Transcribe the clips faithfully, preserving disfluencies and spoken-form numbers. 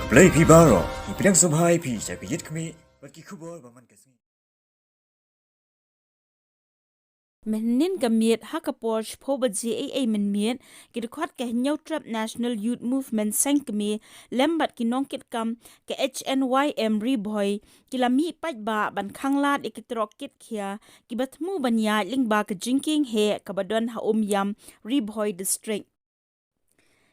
Blei phi baroh, ngi pdiang sngewbha ïa phi sha ka Ïit Khmih bad ki khubor ba man ka sngi. Mynhynnin ka miet ha ka por shiphew baje eiei mynmiet, ki dkhot ka Hynñiewtrep National Youth Movement Seng Kmie lem bad ki nongkitkam ka H N Y M Ri Bhoi ki la mih paidbah ban khanglad ïa ki trok kit khia kiba thmu ban ïaid lyngba ka jingkieng heh kaba don ha Umïam, Ri Bhoi District.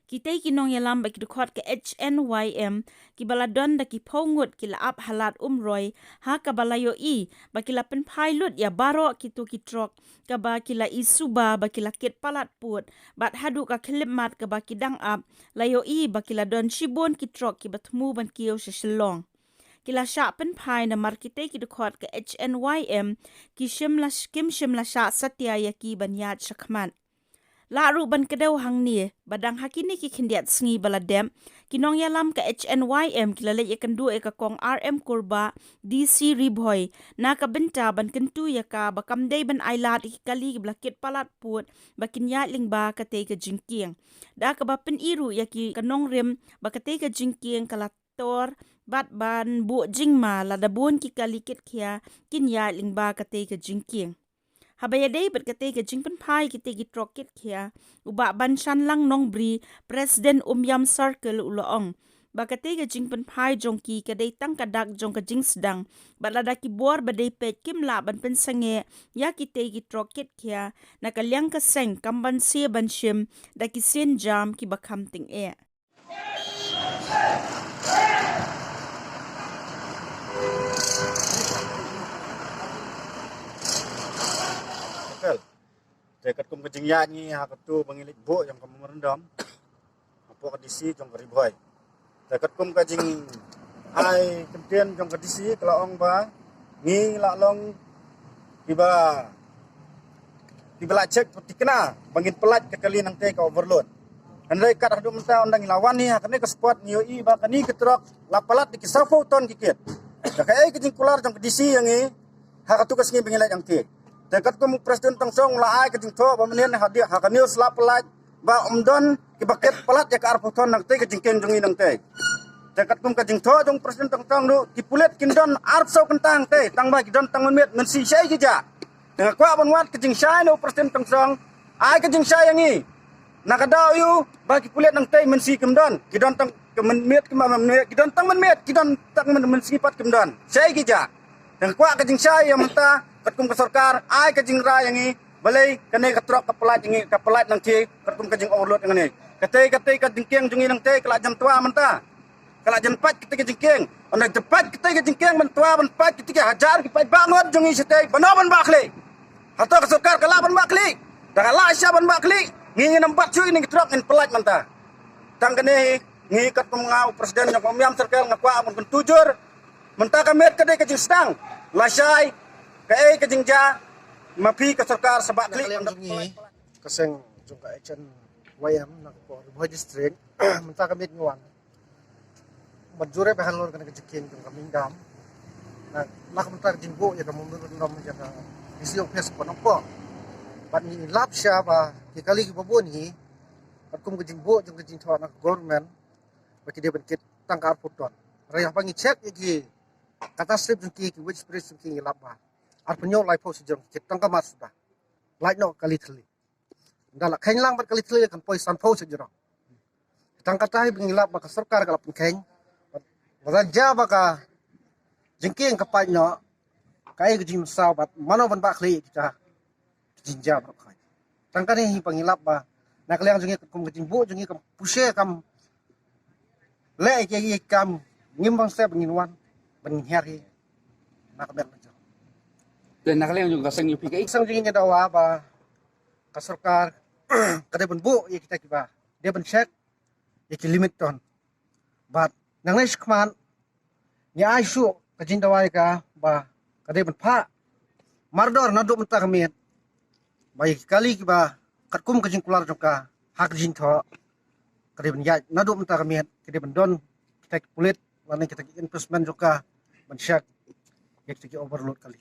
Kitei ki nongïalam bad ki dkhot ka H N Y M kiba la don da ki phew ngut ki la ap ha Lad Umroi, ha kaba la ïohi ba ki la pynphai lut ïa baroh kito ki trok kaba ki la i suba ba ki la kit palat pud, bad haduh ka khyllipmat kaba ki dang ap la ïohi ba ki la don shibun ki trok kiba thmu ban kiew sha Shillong. Ki la shah pynphai namar kitei ki dkhot ka H N Y M ki shim la, kim shim la shah satia ïa ki ban ïaid shakhmat. Lah ruh ban kdew hangne ba dang ha kine ki khyndiat sngi ba la dep, ki nongïalam ka H N Y M ki la leit ïakynduh ïa ka Kong R M Kurbah, D C Ri Bhoi, na ka bynta ban kyntu ïa ka ba kam dei ban ailad ïa ki kali kiba la kit palat pud ba kin ïaid lyngba katei ka jingkieng. Da kaba pyni ruh ïa ki ka nongrim ba katei ka jingkieng ka la tor bad ban buh jingma lada bun ki kali kit khia kin ïaid lyngba katei ka jingkieng. Haba ïadei bad katei ka jingpynphai kitei ki trok kit khia, u Bah Banshanlang Nongbri, President Umïam Circle, u la ong ba katei ka jingpynphai jong ki ka dei tang ka dak jong ka jingsdang, bad lada ki bor ba dei peit kim lah ban pynsangeh ïa kitei ki trok kit khia, na ka liang ka seng kam ban sie ban shim da ki sienjam kiba kham tyngeh. Te katkum ka jingïaid ngi ha katu ba ngi leit buh jong ka memorandum hapoh ka D C jong ka Ri Bhoi. Te katkum ka jingai kyntien jong ka D C ka la ong ba ngi la long kiba, kiba la check, ba tikna ba ngin pyllait ka kali nangtei ka overload. Hynrei kat haduh mynta ynda ngi la wan hi ha kane ka spot ngi ïohi ba kane ka trok la palat da ki sawphew ton ki kit. Da kaei ka jingkular jong ka D C ïa ngi ha katu ka sngi ba ngi leit hangtei. Te katkum u President Tynsong u la ai ka jingthoh ba mynhynnin hadien ha ka news la pyllait ba ym don kiba kit palat ïa ka arphew ton nangtei ka jingkieng jong ngi nangtei. Te katkum ka jingthoh jong u President Tynsong ruh ki pulit kin don arphew saw kynta hangtei, tang ba ki don tang mynmiet, mynsi shaei ki jah. Te nga kwah ban wad ka jingshai na u President Tynsong, ai ka jingshai ïa ngi. Na ka daw ïa u ba ki pulit nangtei mynsi kim don, ki don tang mynmiet, ki ma mynmiet, ki don tang mynmiet, ki don tang myn-, mynsi pat kim don. Shaei ki jah. Te nga kwah ka jingshai ïa mynta katkum ka sorkar, ai ka jingrai ïa ngi. Balei kane ka trok ka pyllait ïa ngi, ka pyllait nangtei katkum ka jing overload ïa ngi. Katei, katei ka jingkieng jong ngi nangtei ka la jan twa mynta. Ka la jan pait katei ka jingkieng. Ynda jan pait katei ka jingkieng ban twa ban pait katei ka hajar ki paidbah ngut jong ngi shatei, ban ong ban bah khlieh. Hato ka sorkar ka lah ban bah khlieh? Da ka lah sha ban bah khlieh, ngi ngin ym bat shuh ïa kine ki trok, ngin pyllait mynta. Tang kane hi, ngi katkum nga u President jong ka Umïam Circle nga kwah ban kyntu jur. Mynta ka miet ka dei ka jingsdang. Lashai kaei ka jingjia, ma phi ka sorkar sa bah khlieh. Ka liang jong ngi, ka seng jong ka H N Y M na ka por Ri Bhoi District, mynta ka miet ngi wan ban jurip halor kane ka jingkieng jong ka Mingdam. Na, na ka bynta ka jingbuh ïa ka memorandum jong ka D C office Nongpoh. Bad ngi lap sha ba ki kali kiba bun hi, katkum ka jingbuh jong ka jingthoh na ka government, ba ki dei ban kit tang ka arphew ton. Hynrei haba ngi check ïa ki, kata slip jong ki, ki wage spreadsheet jong ki, ngi lap ba arphew hynñiew laiphew sha jrong ki kit tang ka mar suda. Lait noh kali thylli. Ynda la kheiñ lang bad kali thylli kan poi sanphew sha jrong. Tang kata hi ba ngi lap ba ka sorkar ka la pynkheiñ. Ba la jia ba ka jingkieng ka pait noh, kaei ka jingmynsaw bad mano ban bah khlieh ïa kita ki jingjia baroh kawei. Tang kane hi ba ngi lap ba na ka liang jong ngi katkum ka jingbuh jong ngi kam pyrshah, kam leh ïa ki kam ngim bang sep ngin wan ban ngin hiar hi na ka miet la jong. Te na ka liang jong ka seng U P K, ka seng jong ngi ngi dawa ba ka sorkar ka dei ban buh ïa kita kiba dei ban check ïa ki limit ton. Bad nangne shakhmat ngi ai shuh ka jingdawa ïa ka ba ka dei ban phah mardor naduh mynta ka miet, ba ïa ki kali kiba katkum ka jingkular jong ka ha ka jingthoh, ka dei ban ïaid naduh mynta ka miet, ka dei ban don kita ki pulit lane kita ki enforcement jong ka ban check ïa kita ki overload kali.